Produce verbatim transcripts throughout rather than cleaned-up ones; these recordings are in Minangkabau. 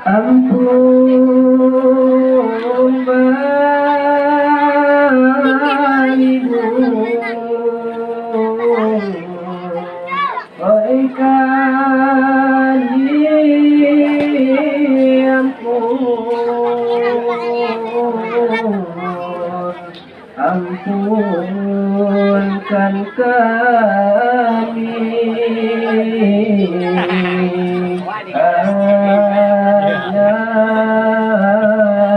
Ampun, Bang Ibu. Oi, kali, ampun, ampunkan kami, anak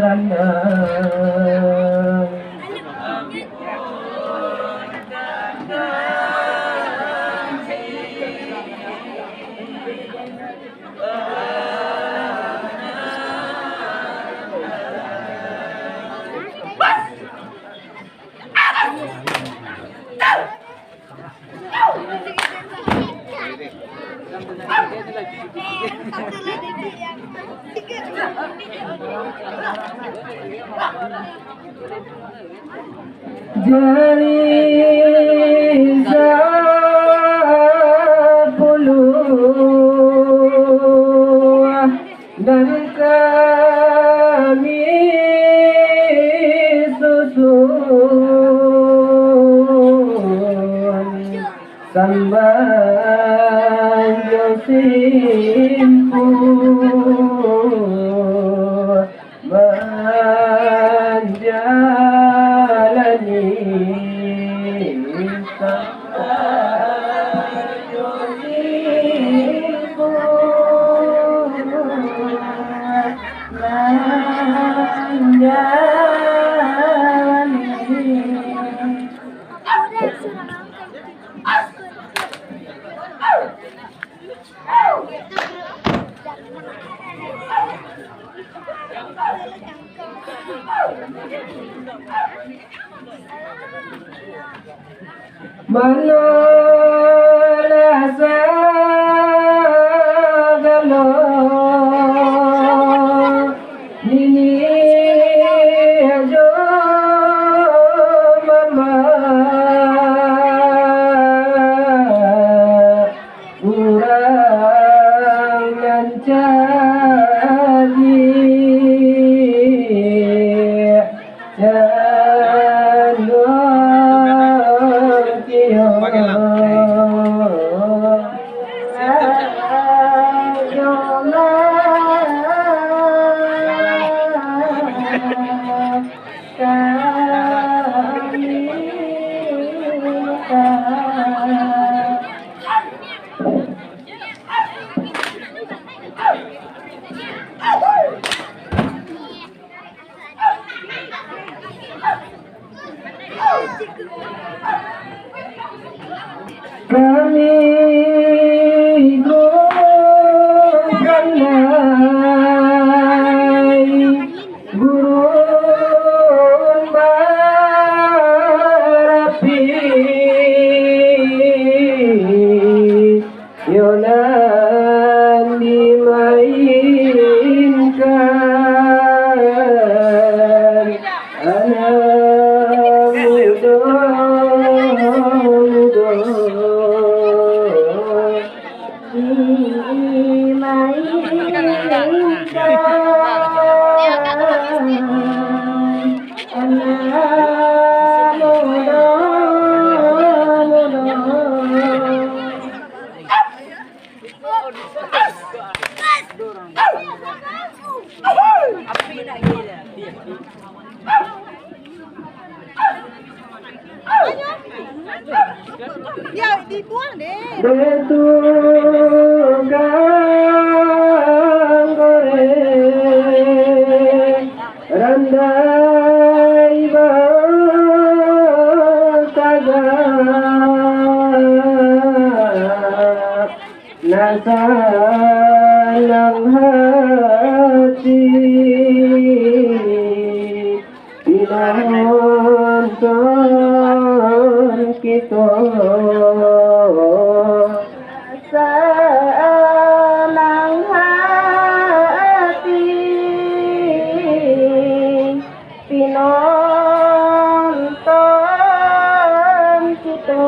ranang. Jari sapuluah nan kami susun, sambah jo simpuah manjalani, sambah jo simpuah manjalani. Manolah sagalo niniak jo mamak, urang nan cadiak jan dong kio. Kami ko pandai gurun barapih, yo nan dimainkan anak mudo-mudo. Dimainkan anak mudo-mudo. Ya, dibuang deh. Dek tukang goreng. Sanang hati pinonton kito. Sanang hati pinonton kito.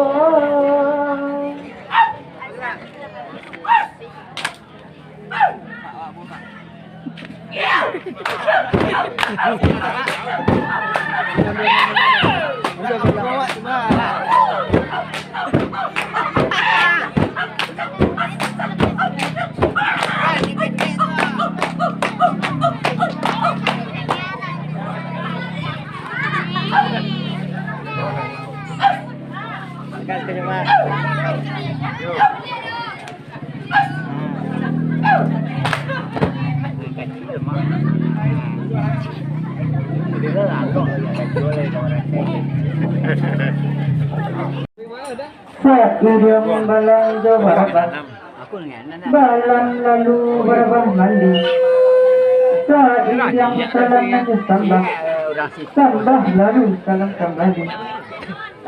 Sairiang balanjo barabah, balan lalu barabah mandi. Sairiang salam nan sambah, sambah lalu salam kambali.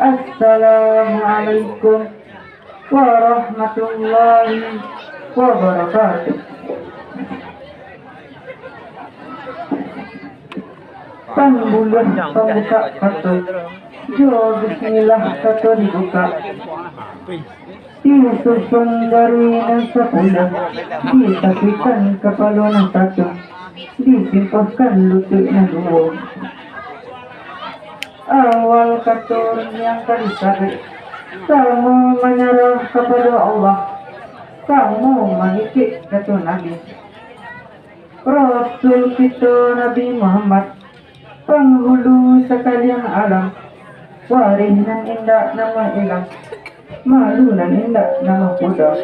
Assalamualaikum warahmatullahi wabarakatuh. Pambuluah pambukak kato, jo bismillah kato dibukak. Disusun jari nan sapuluah, ditapikan kapalo nan satu, disimpahkan lutuik nan duo. Awal kato rundiang ka disabik, samo manyarah kapado Allah, samo mangikuik kato Nabi. Rasul kito Nabi Muhammad, panghulu sakalian alam, warih nan indak namuah ilang, malu nan indak namuah pudar.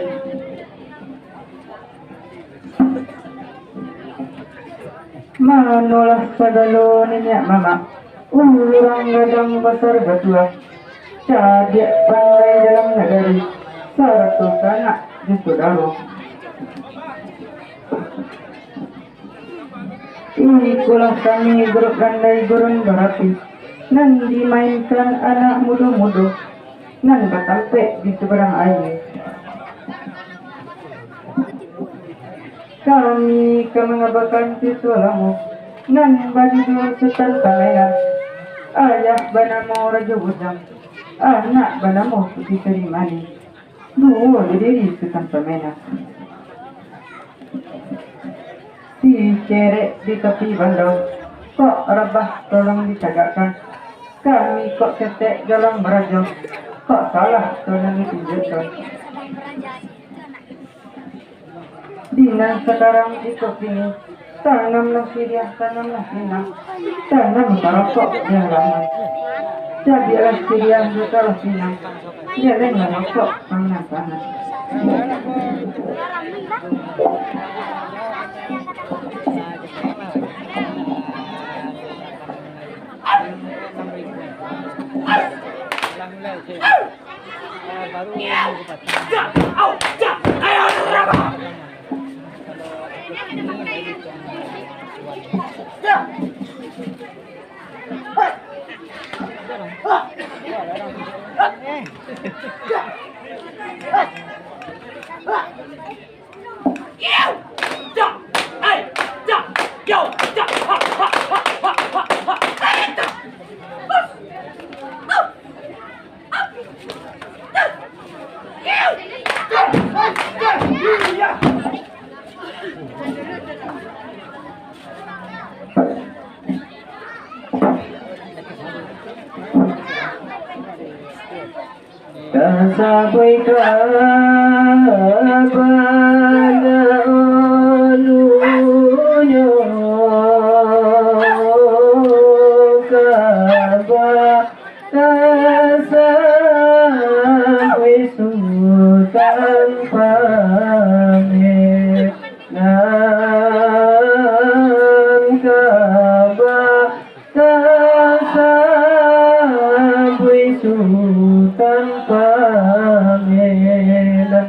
Manolah sagalo niniak mamak, urang gadang basar batuah, cadiak pandai dalam nagari, sarato sanak jo sudaro. Ikolah kami grup Randai Gurun Barapi, nan dimainkan anak mudo-mudo, nan batampek di sabarang aia. Kami ka mangabakan carito lamo, nan bajudua Sutan Pamenan. Ayah banamo Rajo Bujang, anak banamo Puti Sari Manih. Duo jo diri Sutan Pamenan. Sicerek di tapi bandau, kok rabah tolong ditagakkan. Kami kok ketek dalam barajo, kok salah tolong ditunjukkan. Di nan sakarang iko kini, tanamlah siriah, tanamlah pinang, tanam tarokok di halaman. Cabiaklah siriah jo taruih pinang, jalenglah rokok panas-panas. Tasabuik ka bana ulunyo, ka ba tasabuik Sutan Pamenan, ka ba tasabuik Sutan Pamenan.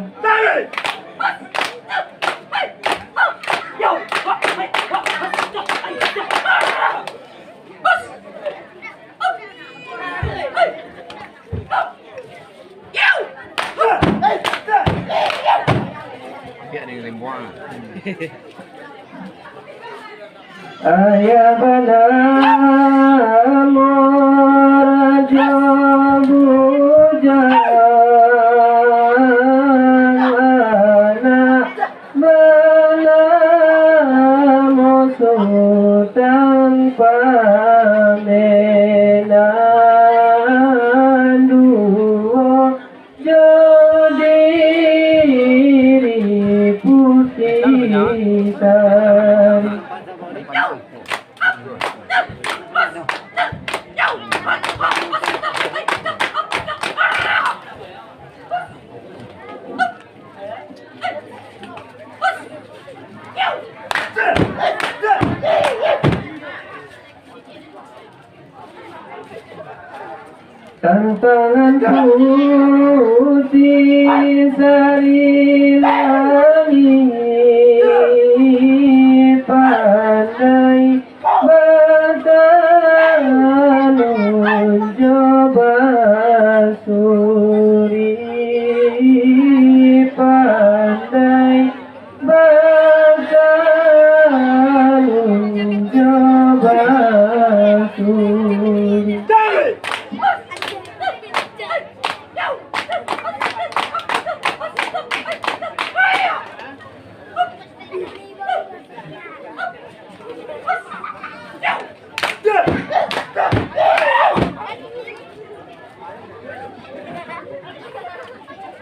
Ayah bana marajo bujang, anak bana musuh tanpa menanduo. Jo diri putiah tari. Tantangan putiah sari langik, pandai batanun jo basuri, pandai batanun jo basuri.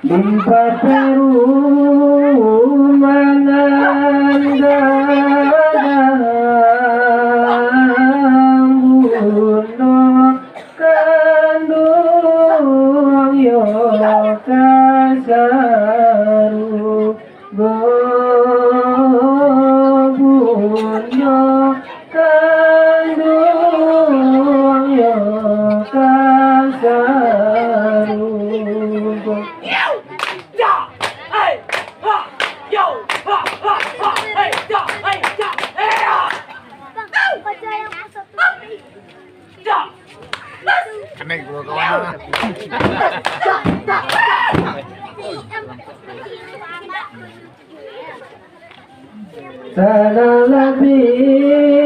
Di parumanan gadang bundo kanduang yo kasaru. Bundo kanduang yo kasaru. Kenek gua kawan. Salam labiah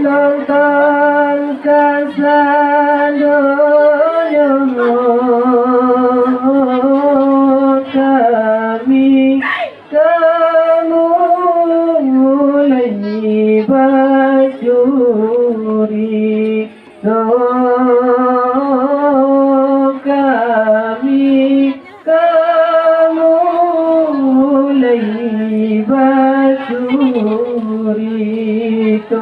nonton kasadonyo kami. Kamulai bacurito kami, kamulai bacurito.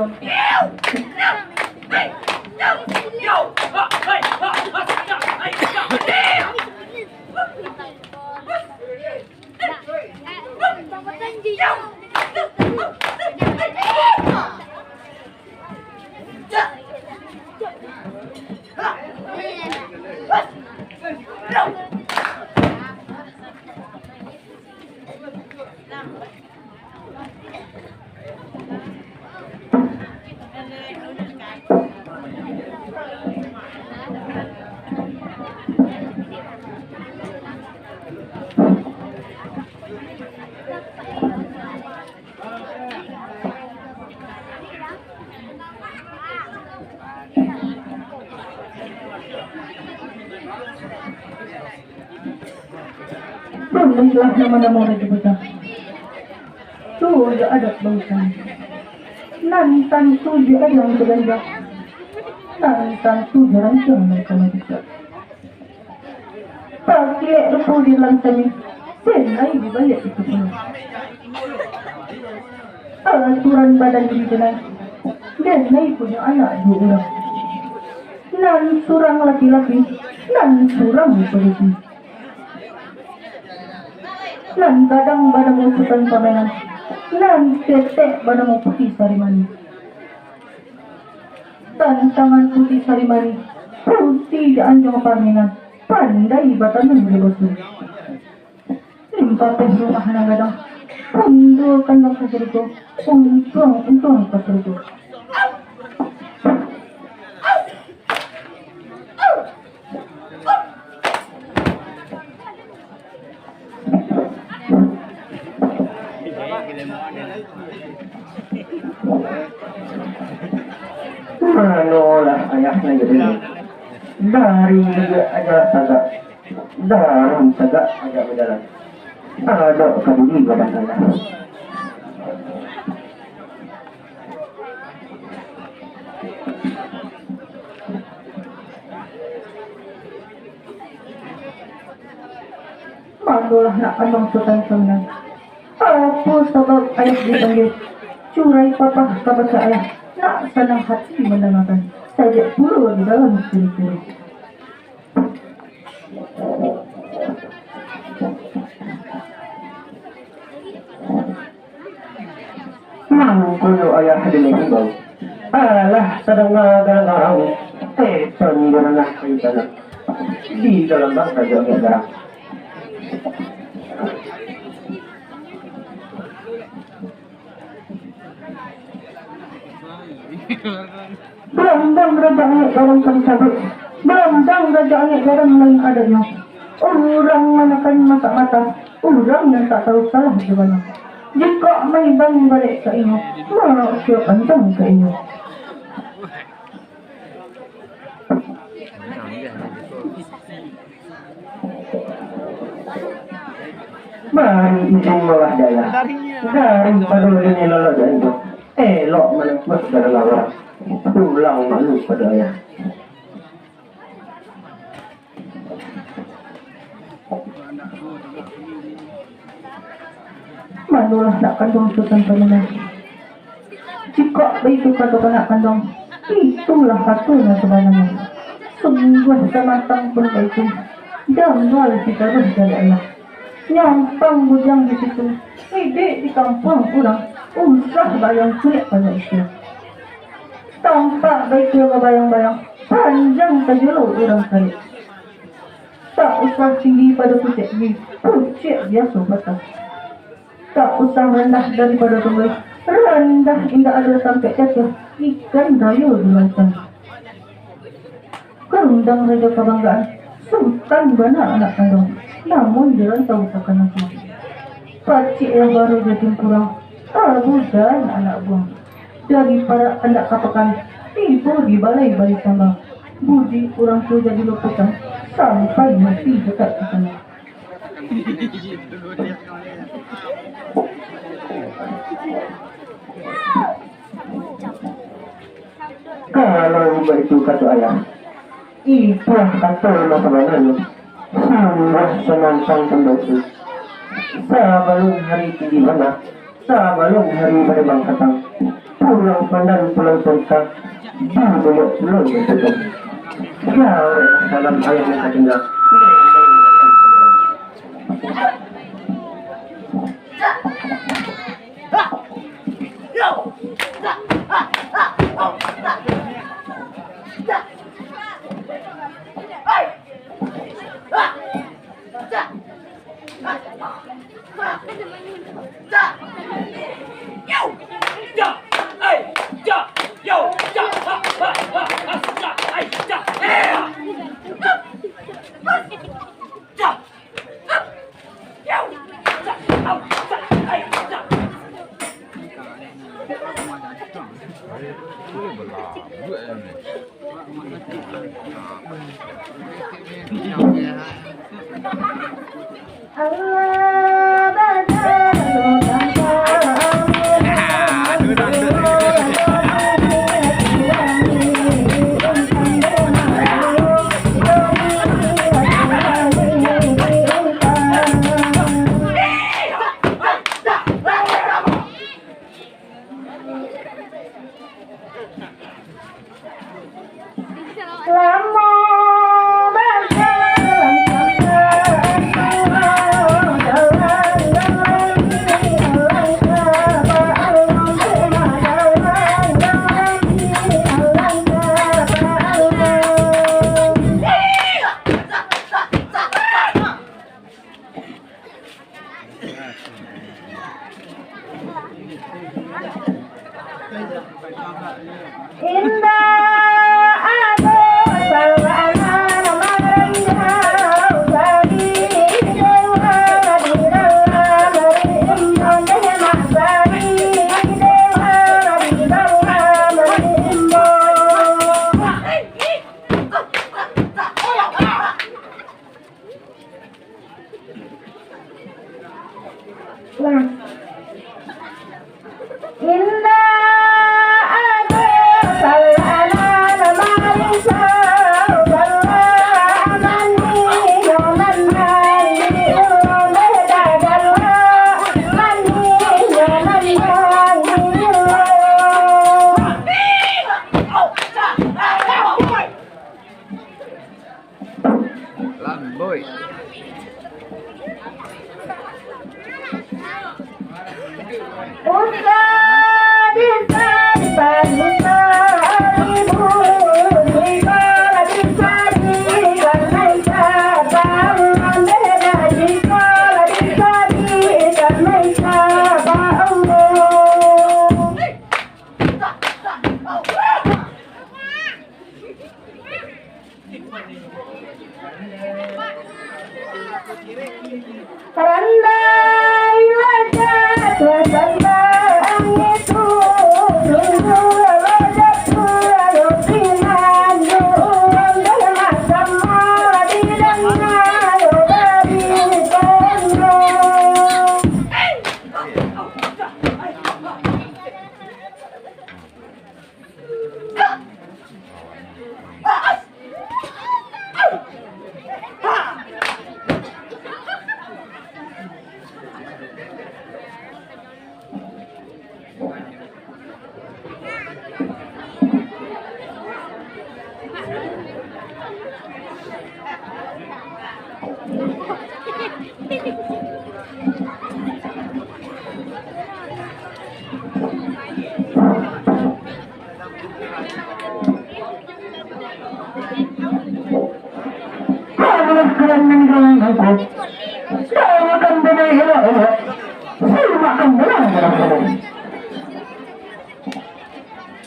Buliahlah namo-namo nan dibaco. Tu jo adat bangsa. Nan tantu jo adat nan dibaco. Nan tantu jo rancak nan ka dibaco. Pakilek rupo di dalam kami, den lai dibaliak itu punyo. Aturan badan diri den lai, den lai punyo anak duo urang. Nan surang laki-laki, nan surang polisi. Nan gadang banamo Sutan Pamenan, nan ketek banamo Putiah Sarimanih. Tantangan Putiah Sarimanih, putiah di anjuang parmainan, pandai batanun jo basuri. Limpapeh rumah nan gadang, bundo kanduang ka sarugo, untuang-untuang ka sarugo. Manolah ayah nan jadi. Dari aja tagak, dari tagak aja bajalan. Aja ka diri badan ayah. Manolah nak anong Sutan Saminang. Apo sabab ayah dipanggil? Curai papah kabake ayah, nak sanang hati mandangakan, sajak pulo di dalam kiro-kiro. Mangkonyo ayah dihimbau. Alah, sadanga garang-garang, setan di ranah kayu tanah. Di dalam bangsa jangan garang. Brandang Raja Angek Gadang ka disabuik, brandang Raja Angek Gadang lain adonyo. Urang manakan masak mata, urang nan tak tahu salah di mano. Jikok maimbang baliak ka inyo, marok kio panjang ka inyo. Bari izin malah dayah, daripado ini lolok jantung, elok manangkuah darah lawan, pulang malu pado ayah. Manolah nak kanduang Sutan Saminang. Jikok baitu kato anak kanduang, itulah katonyo sabananyo. Sungguah samantang pun baitu, Jamal ditaruah dari ayah. Nyampang bujang di situ, iduik di kampuang urang, usah bayang kulik banyak isi. Tampak baitu babayang-bayang, panjang tajolo urang sarik. Tak usah tinggi pado pucek gi, pucek biaso patah. Tak usah randah daripado tumbuih, randah indak ado sampek cacah, ikan rayo di lautan. Garundang rajo kabanggaan, Sutan bana anak kanduang, namun di rantau takana suang. Pacik yang baru jadi kurang, tabujan anak buang. Dari parak andak ka pakan, tibo di balai bali tambang. Budi urang tu jadi luputan, sampai mati dekat di sana. Kalau baitu kato ayah, itulah kato nan sabananyo. Sungguah samantang pun baitu. Sabalun hari tinggi bana, sabalun hari barimbang patang, pulang pandan pulang cerita, di buluak pulau yang sudah. Jauh salam ayah yang tertinggal.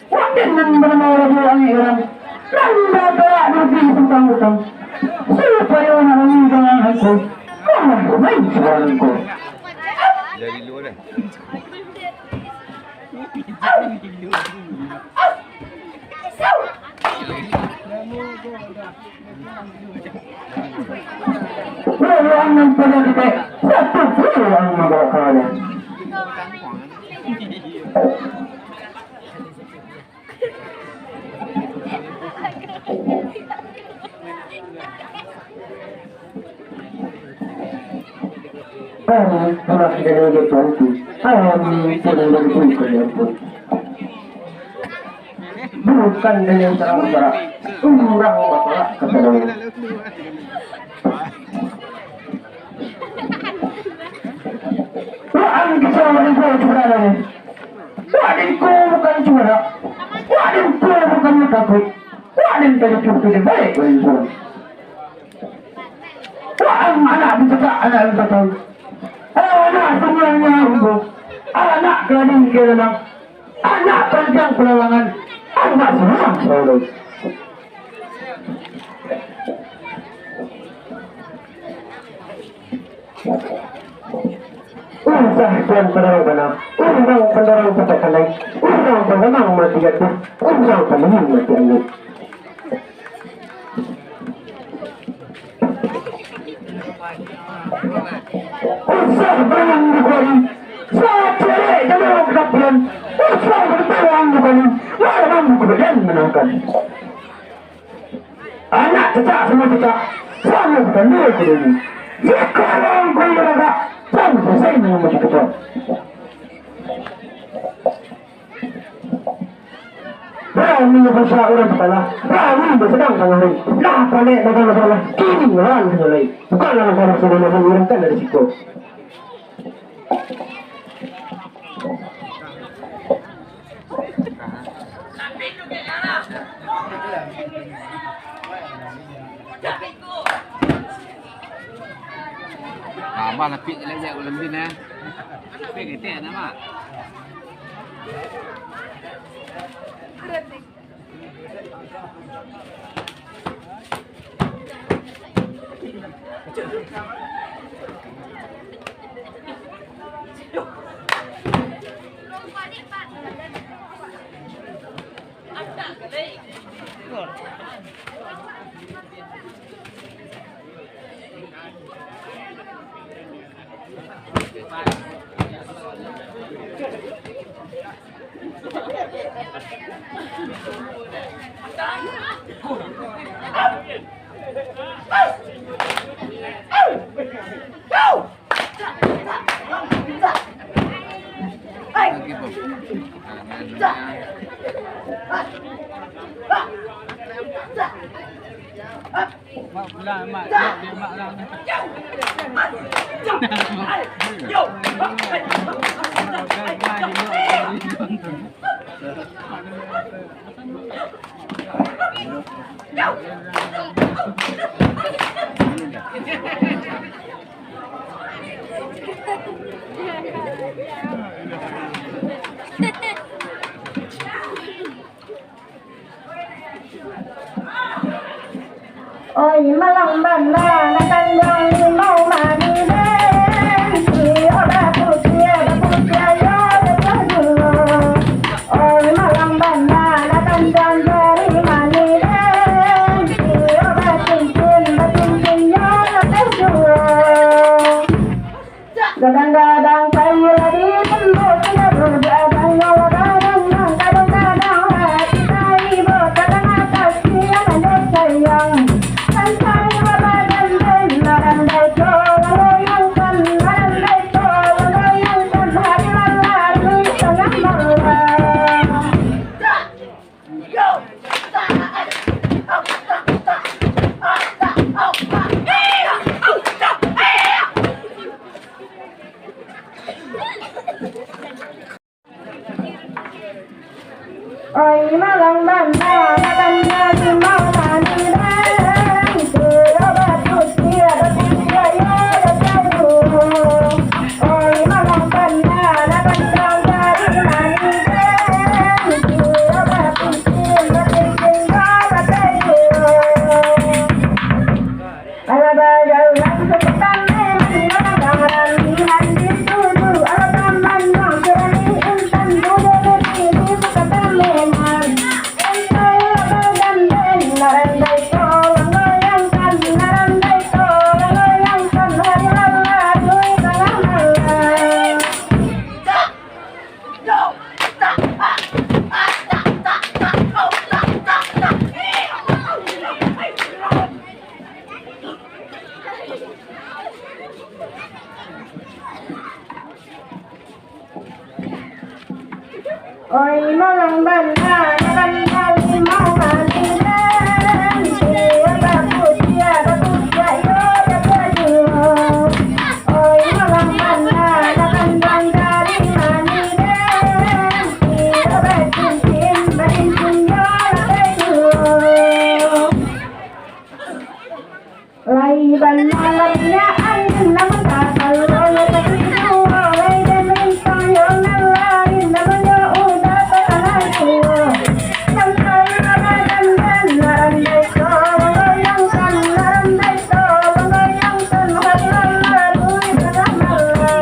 Wak den nan banamo Rajo Angek Garang, nan batalak di utang-utang, supayo nak maninggalan angku, malah main sabarang ko. Dari luar dah. Pulang nan pada kita, satu pulang membawa kalah. Kami telah jadi tuanku. Kami tidak berpikir yang pun. Bukan dengan cara bergerak, urang baparak ka sadonyo. Wak ang kicau, wak den ko cubadak lai. Wak den ko bukan cubadak. Wak den ko bukan takuik. Wak den tadi tu tu den baiak, wak den ko. Wak ang anak bicakak, anak bicakak. Anak sumbangan umbo. Anak gadih gadang. Anak panjang palalangan, anak surang saulun. Usah tuan pandarang bana, urang pandarang patak kandai, urang pandanang mati jatuah, urang pandanang mati angin. Usah barang di kuari, sacerek jalur kapuran, usah barang di kuari, malam buku badan menangkan. Anak cecak sama cecak, sama tanda ke dulu. Sekarang kau lagak, sama selesai dengan maju ketua. Rami basah urang sapalah, rami basadang tangah hari. Lah panek dagang masalah, kini ngalawan sajo lai. Bukanlah masalah saudara urang kan dari siko. Abah lapik je lagi, aku lembin, eh. Lapik ketek, nak, Mak? Oi, malang bana, nak kanduang limau manih den. Iyo, baputiah, baputiah, yo, betah juo. Oi, malang bana, nak kanduang jari manih den. Iyo, bacincin, bacincin, yo, betah juo. Gadang-gadang kayu lah ditimbun, gadang-gadang gadang, gadang-gadang hati taibo, gadang atas tiang ado sayang. Santai babadan, benaran baco, Oi malang bana, makan limau manih deh. Sudah batukiak, batukiak yo batukiak. Oi malang bana, makan limau manih deh. Sudah batukiak, batukiak yo batukiak. Alah bajauah sudah sampai, malam ramihan dituju. Alah taman yang jernih intan, duduk di sini bukan tamenan. Entah bagandeng, narandai tolong goyangkan, narandai tolong goyangkan, hari lalu tengah malam. Oi malang bana, makan limau manih deh. Siap baku, siap baku, siap yo, siap yo. Oi malang bana, makan limau manih deh. Siap bacincin, bacincin yo, siap yo. Lai bana lapehnya angin, namun tak tahu oleh tapi tuo, lai den bintang yo nan lain, namun yo udah terang tuo. Sampai ramadan dan narandai tolong goyangkan, narandai tolong goyangkan, hari lalu tengah malam.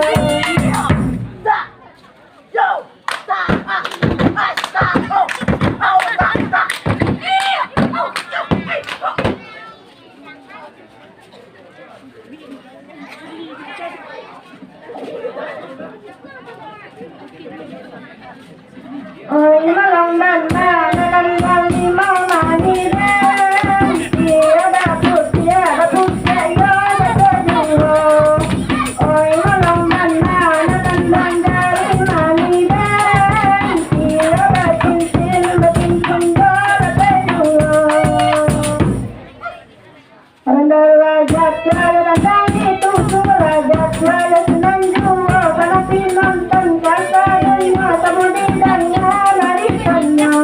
Oi malang bana, makan limau manih deh. Siap baku, siap baku, siap yo, siap yo. Oi malang bana, makan limau manih deh. Siap bacincin, bacincin yo, siap yo. Randau rajak lalu randang itu, sungguh rajak lalu senang juo, karena pinonton kasadonyo, tamu didangar narikanyo.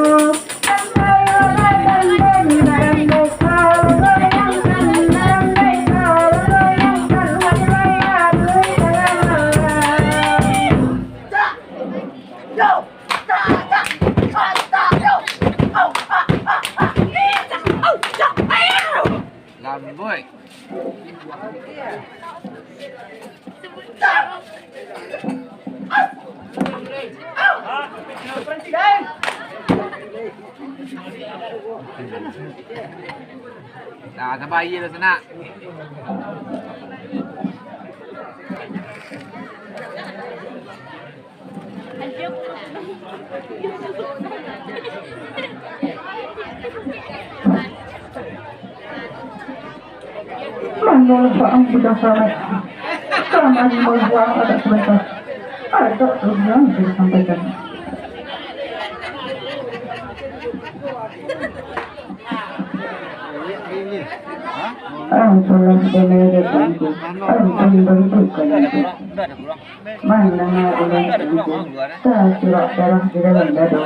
Sampai ramadan dan malam desa, goyangkan malam desa, goyangkan hari raya duit dalam malam. Lambuik. Nah, sabar, iya lah, sanak. Manolah Pak Ampun Samet. Kami manolah Pak Ampun Samet. Ada yang ingin disampaikan. Ampun, ampun, ampun, ampun, ampun, ampun. Mandanga ulun sangko, tasurak darah di dalam dado.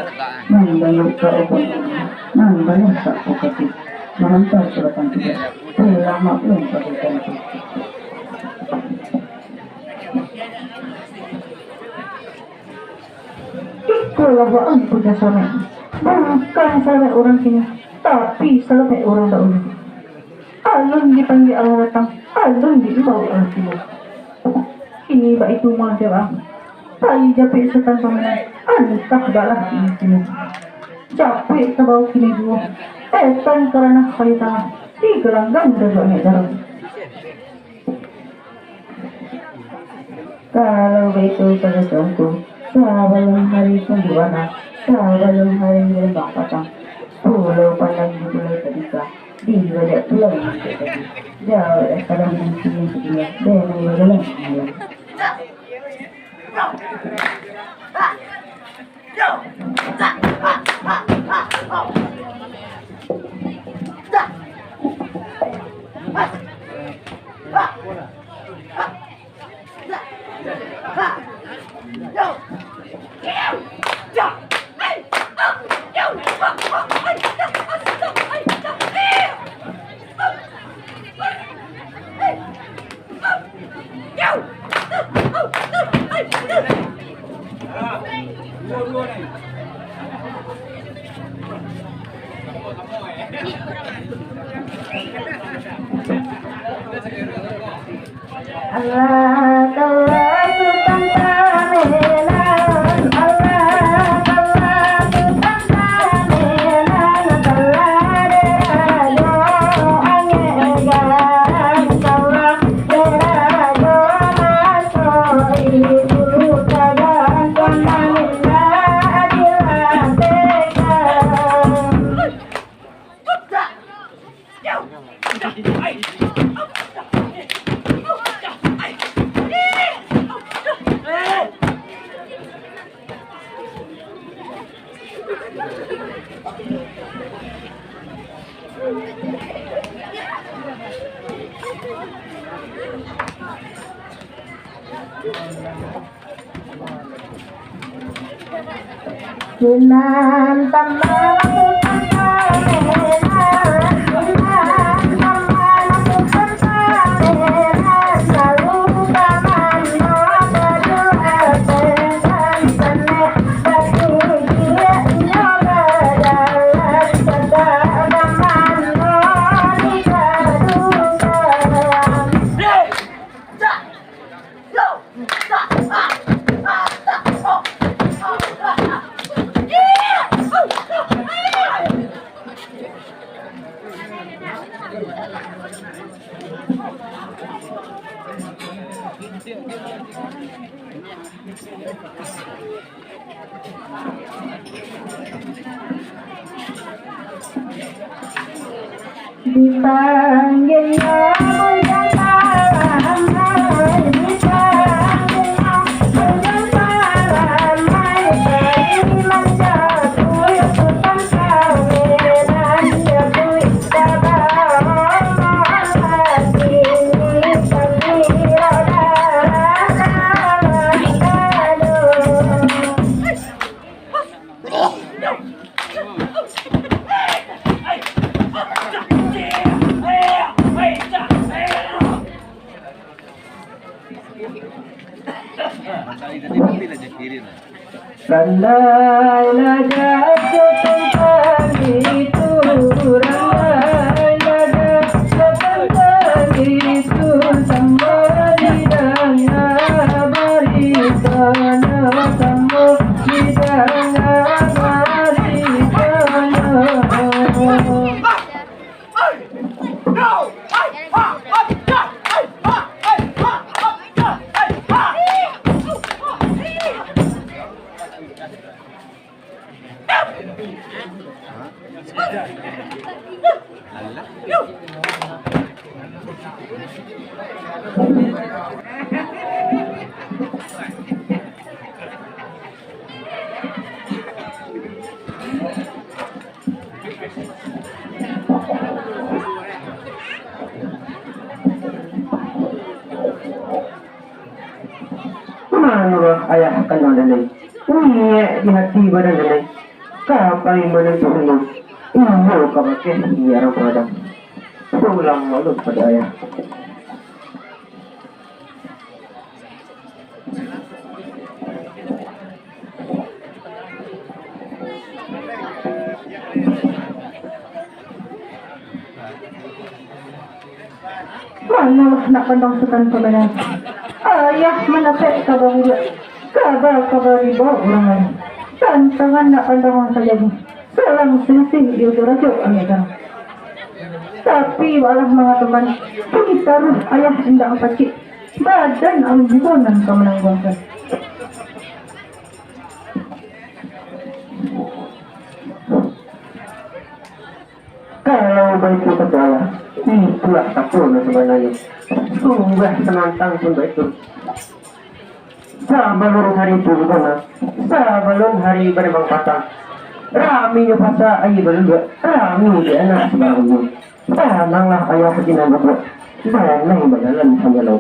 Mandanguik ka ubun, nan banusak pukati, mahantam suratan tugas. Pulang maklum pakai tantu. Ikolah Waang Puja Samet. Bukan samet urang kini, tapi samet urang dahulu. Alun dipanggia Allah datang, alun diimbau Allah tibo. Kini baitu mah jamaah. Pai japek setan pamenan, antah balah kini kini. Japek tabao kini juo, etan ka ranah payu tangah, digalanggang dado anek daro. Kalau baitu, sabalun hari tumbuah bana, sabalun hari berembang patang, Pulau Pandan dimulai tadika, di baliak pulau mangkek tadi, jauah dah salam nan kini kini, denai bajalan malam. Dipanggianyo bujang paramai, dipanggianyo bujang paramai, pai manjapuik Sutan Samedan, japuik Sabah, Oman, Latini, Sambi, Rodara, Alang, Gadong. Randai lah jatuah tentang itu, randai lah jatuah tentang itu, samo didanga barito, samo didanga barito. Manolah ayah kanduang den ai, unek di hati badan den ai, ka pai manantu ulu, iyo ka bakeh di arang paradang. Pulang malu pado ayah. Manolah nak kanduang Sutan Samedan. Ayah mandapek kaba buliak, kaba-kaba dibao urang lain. Tantangan nak kanduang urang sajo, salang salisih di ujung rajo angek tarang. Tapi baalah mangatokan, pintaruih ayah indak ampacik, badan alun juo nan ka manangguangkan. Kalau baitu kato ayah, itulah kato nan sabananyo. Sungguah sanantang pun baitu. Sabalun hari tu bana, sabalun hari barimbang patang, raminyo pasa aia baluluak, rami di anak sabarang. Tananglah ayah di nan duduak, damai bajalan samo lau.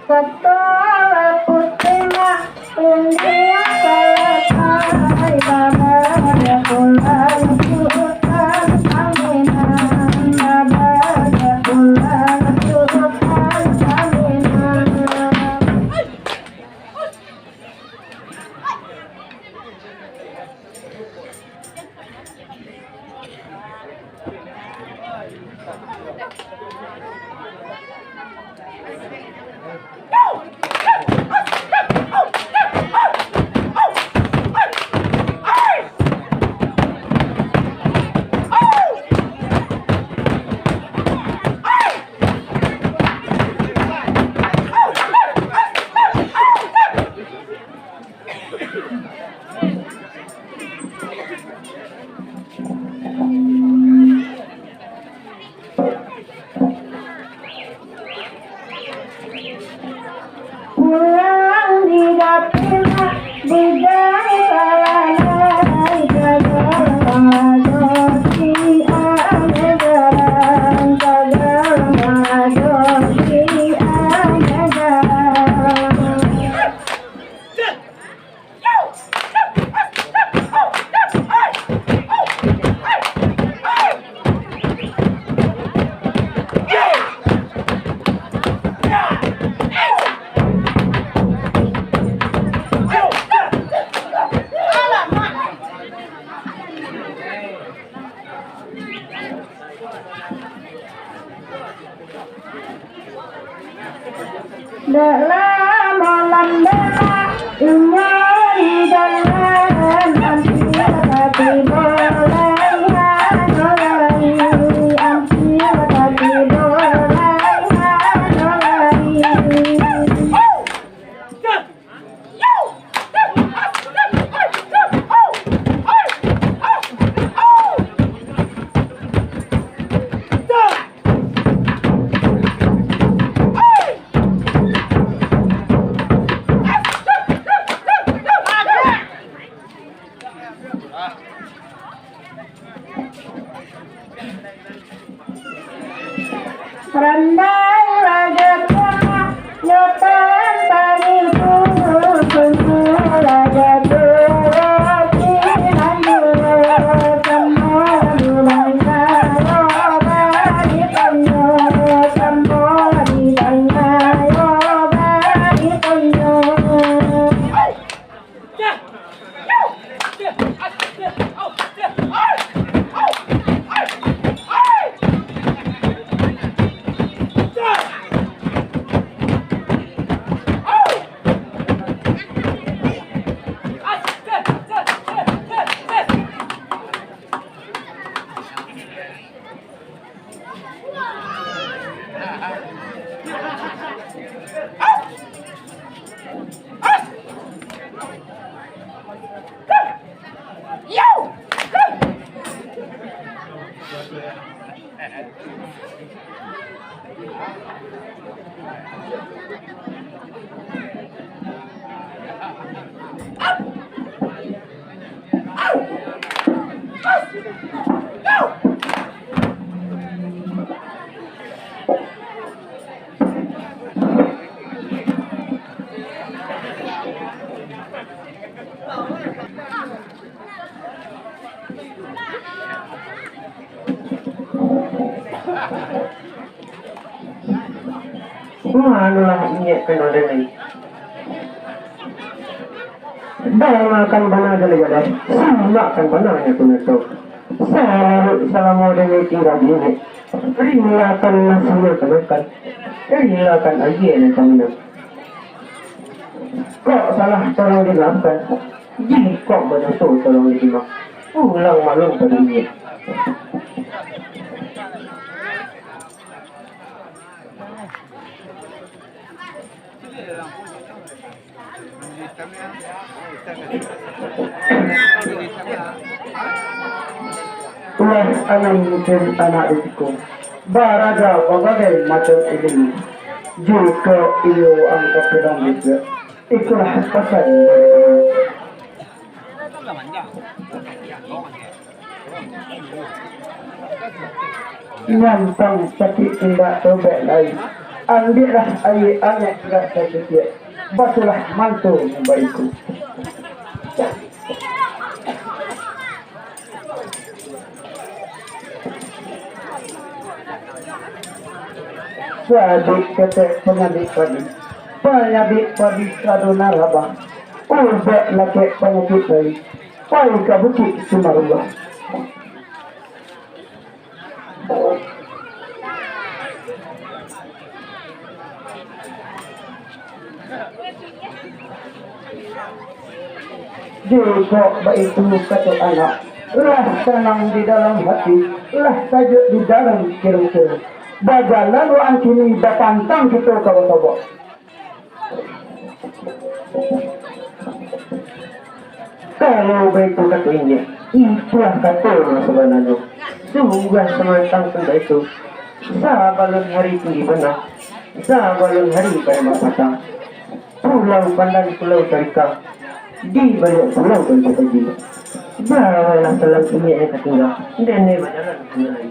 Koto putih nak undiang selesai, baba dia pulang Sultan Aminah, baba dia pulang Sultan Aminah. Pulang di dapil, di jalan lalai, jaga ado si ane jalan, jaga ado si ane jalan. Dalam malam bana, inyo di dalam, ampia tatibo lai hanyo lai, ampia tatibo lai hanyo lai. Randai rajo tuah, nyotan tarigu, sungguah rajo tuah, pinandu, samo bilang ayo, bari tonyo, samo bilang ayo, bari tonyo. Manolah inyiak kano dengki. Dangakan bana jaleh-jaleh, simakkan bana nyo tu nyo tu. Salalu salamo dengki tingga di inyiak, rilakan nasinyo ka makan, rilakan agiah nan ka minum. Kok salah tolong dimaafkan, jikok badoso tolong diterimo. Pulang maklum pado inyiak. Lah anam musim anak risiko, baraja babagai macam ilmu, jikok iyo angka pulang dek, ikolah pasan dari inyiak. Nyampang sakik indak tobek lai. Ambiaklah aia angek sagatiak, basuahlah manto nan baitu. Sabik ketek panyabik padi, panyabik padi sadonyo rabah, ubat lakek panyakik lai, pai ka Bukik Simarubah. Jikok baitu kato anak, lah tanang di dalam hati, lah sajuak di dalam kiro-kiro. Bajalan waang kini, bapantang kito ka basobok. Kalau baitu kato inyo, itulah kato nan sabananyo. Sungguah samantang pun baitu, sabalun hari tinggi bana, sabalun hari barimbang patang, Pulau Pandan, Pulau Tarikang, di baliak pulau Tanjung Kaji. Bawalah salam inyo nan ka tingga, den bajalan ka nan lain.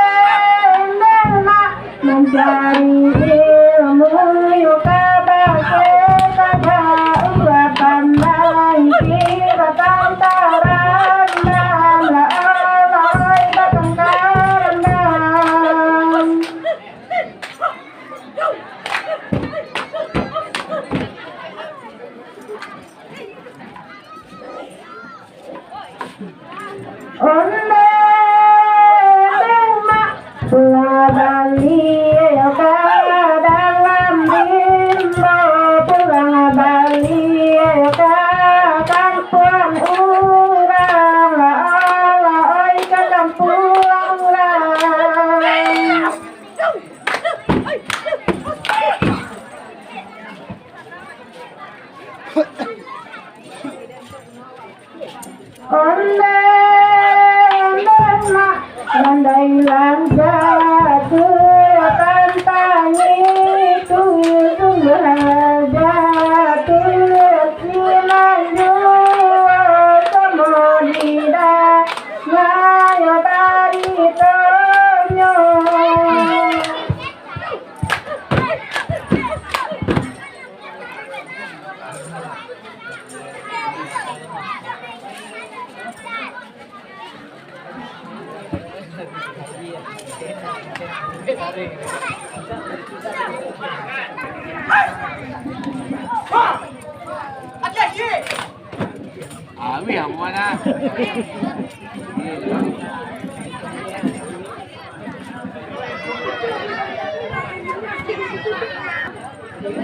Ondeh-ondeh nak mancari ilmu, yo ka bakeh sajo ulah pandai, batangka randam, lah alai batangka randam. Ondeh mak, pulang baliak ka dalam rimbo, pulang baliak ka kampuang urang, lah, lah, oi, ka kampuang urang. Ondeh, ondeh mak, randai lah jatuah, tantang itu sungguh lah jatuah, sinan juo samo lidah, nayo baritonyo.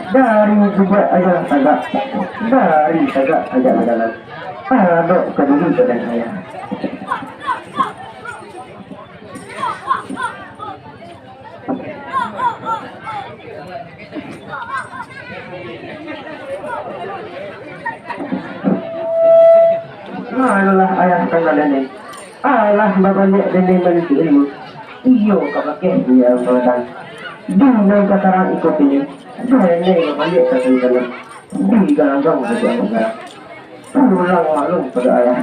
Dari jubak ayah tagak, dari tagak ajak bajalan. Tadok ka dulu badan ayah. Dene, alah babaliak dene manuntut ilmu. Iyo ka bakeh di alam sadang. Di nan ka tarang iko kini, dene babaliak ka tanah. Di galanggang ka galanggang. Pulang maklum pado ayah.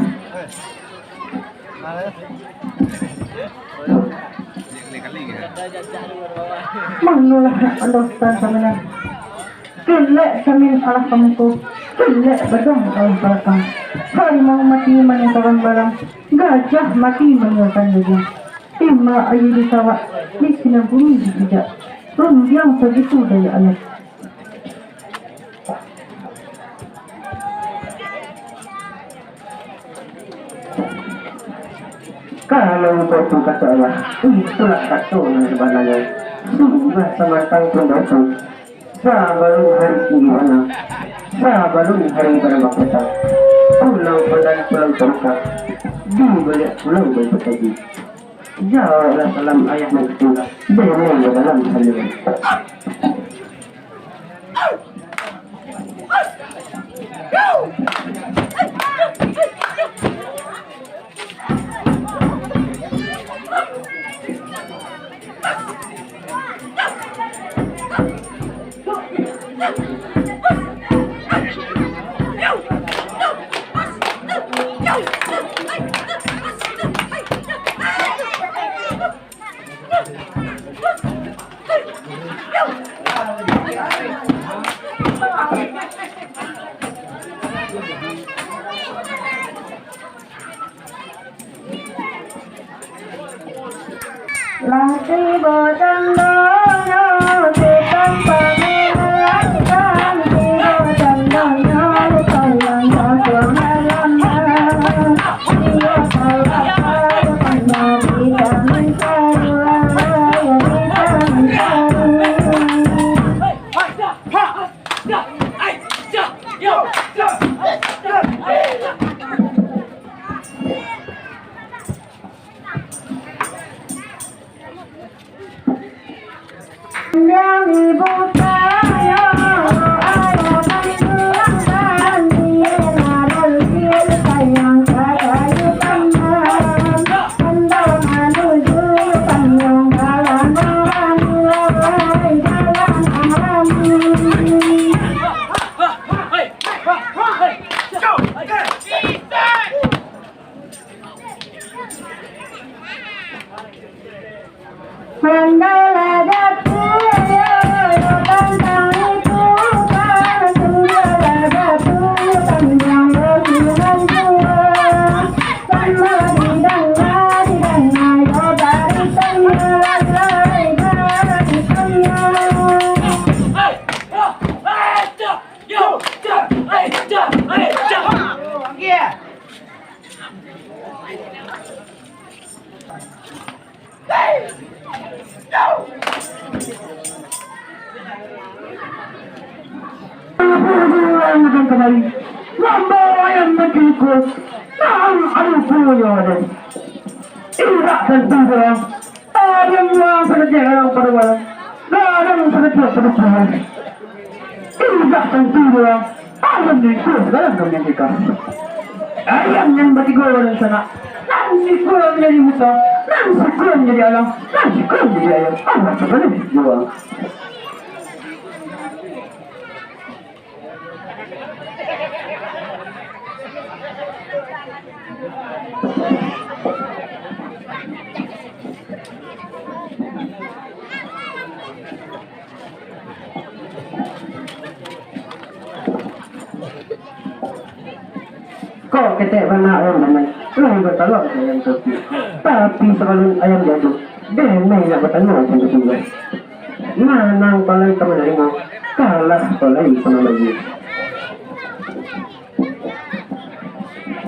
Manolah nak pandau sutan samenan. Kelek samin alah pamuko, kelek badang alah balakang. Harimau mati maninggakan balang, gajah mati maninggakan gajah. Timba aia di sawah, di sinan bumi dipijak. Rundiang sagitu dayah ayah. Kalau baitu kato ayah, itulah kato nan sabananyo. Sungguah samantang pun baitu. Sabalun hari tinggi bana, sabalun hari barambang patang, pulau Pandan, pulau Tarukang, di baliak pulau baitu tadi. Jaweklah salam ayah nan katiga, dene dalam halian. Lah tibo tandonyo, tukang pamenan, tibo tandonyo, tukang pamenan. Lambo ayam mati iko, nang alukonyo ado. Irak tantu doh. Ayam nan sakecek ayam pado malam, gadang sakecek pado pulang. Indak tantu doh, ayam nan iko gadang nan manjadi. Ayam nan batigo badan sanak, nan sikua manjadi buto, nan sikua manjadi alang, nan sikua manjadi ayam. Allah tabalik jua. Kok ketek bana ayam damai, lai batalua ayam topi. Tapi sabalun ayam diadu, damai nak batalua ayam topi. Manang palai ka manarimo, kalah palai ka mambagi.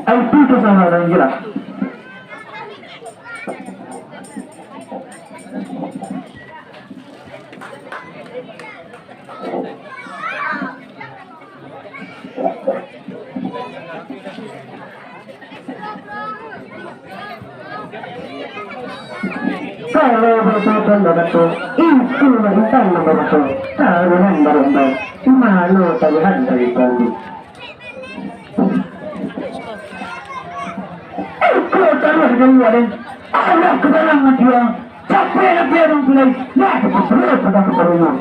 Itu kesalahan gila. Kalau batutan barato, itu lah intan nan barato. Taruhan barumbai, mano taruhan dari panggung. Kau taruah dari luar, alah ka dalam dia. Capek nak biar orang tulai. Nah, kita perlu pada keperluan.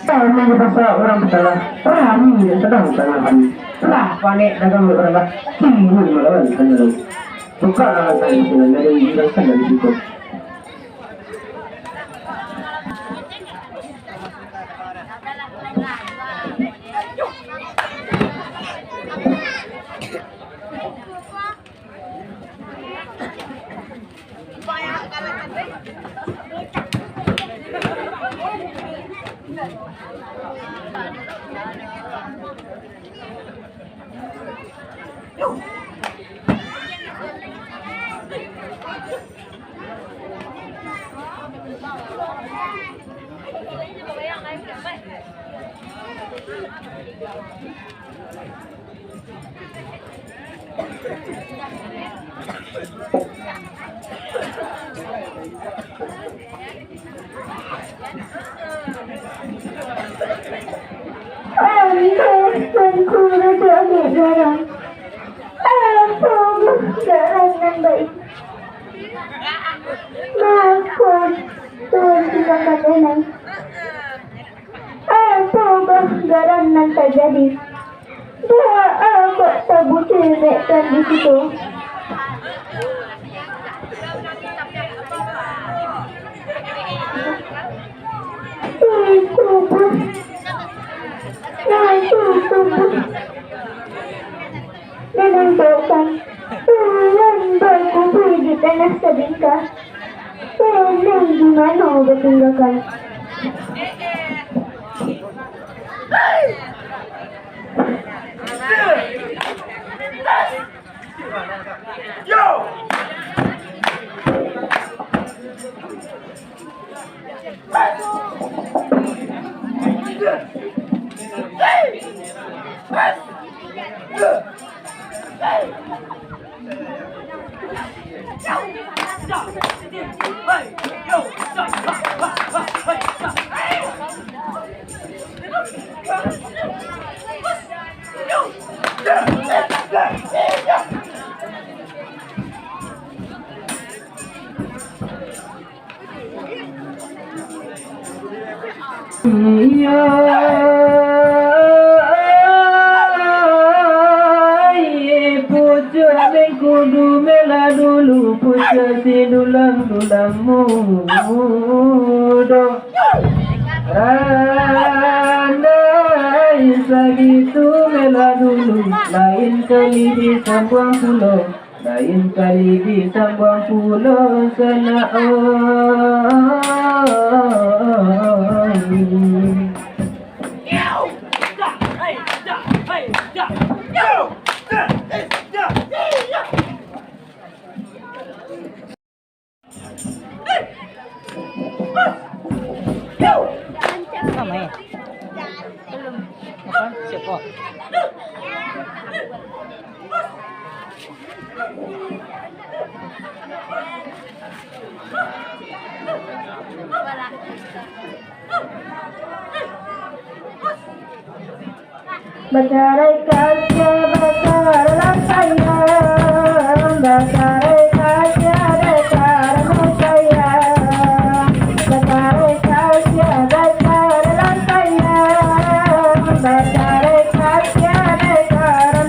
Tanah di pasar orang bersalah, rami yang sedang tanah kami. Lah panek dagang orang lah, timbul melawan kami. Buka tangan kami dengan nada yang dari situ. Alah, Tuanku Rajo Amik Garang, apo buah garang nan baitu? Mako, Tuan Silang Katenang, apo buah garang nan tajadi? Baa kok tabuceh dek Tuan di situ? Ih, tubuh. Nah, itu tubuh. Menandakan Tuan bakubua di tanah sabingkah. Tenang di mano batunggakan. Iyo, pucuak mangkudu melah dulu, pucuak si dulang-dulang mudo. Randai sagitu melah dulu, lain kali disambuang pulo. Lain kali disambuang pulo sanak, oh. Sama ya? Apa? Siapa? Batarai kaca, batarai lampaian, batarai kaca, batarai lampaian, batarai kaca, batarai lampaian, batarai kaca, batarai lampaian.